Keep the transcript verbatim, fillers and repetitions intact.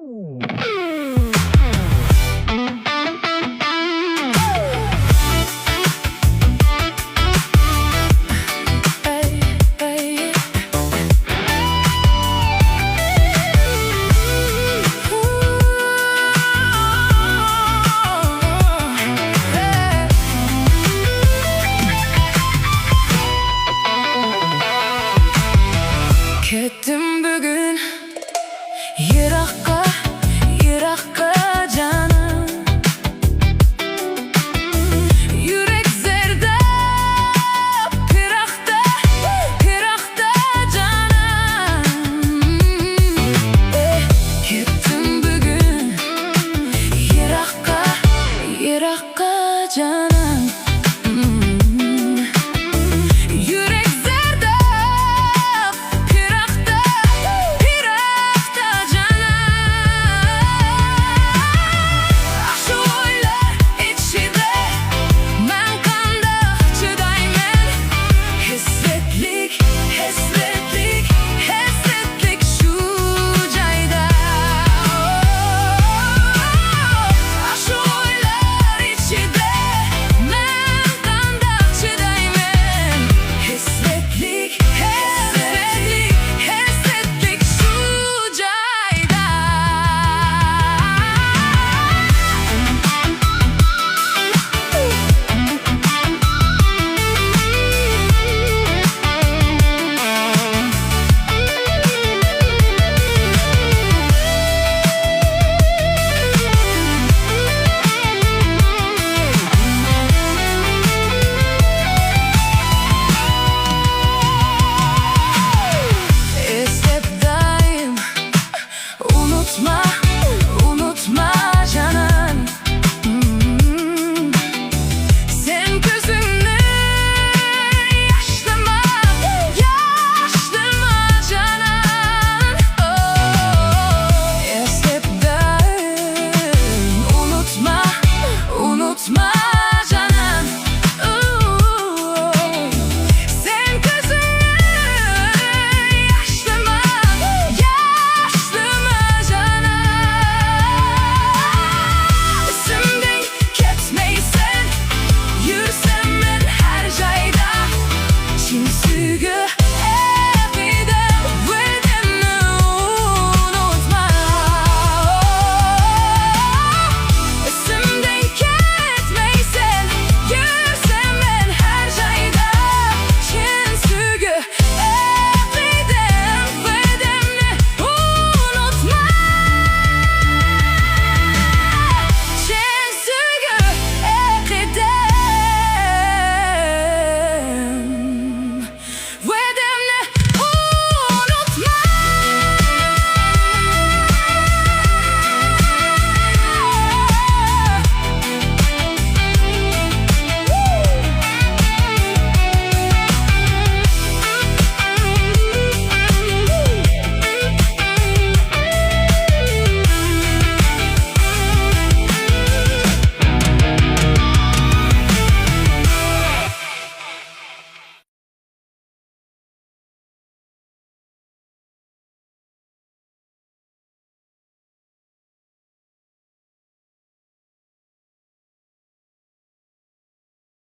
كەتتىم بۈگۈن يىراققا، يىراققا جانان. يۈرەك زەرداب، پىراقتا، پىراقتا جانان. ئېھ، كەتتىم بۈگۈن يىراققا، يىراققا جانان. يۈرەك زەرداب، پىراقتا، پىراقتا جانان. ئاشۇ ئويلار ئىچىدە مەن قانداق چىدايمەن؟ ھەسرەتلىك، ھەسرەتلىك، ھەسرەتلىك شۇ جايدا. ئاشۇ ئويلار ئىچىدە مەن قانداق چىدايمەن؟ ھەسرەتلىك، ھەسرەتلىك، ھەسرەتلىك شۇ جايدا. ئەسلەپ دائىم، ئۇنتۇما.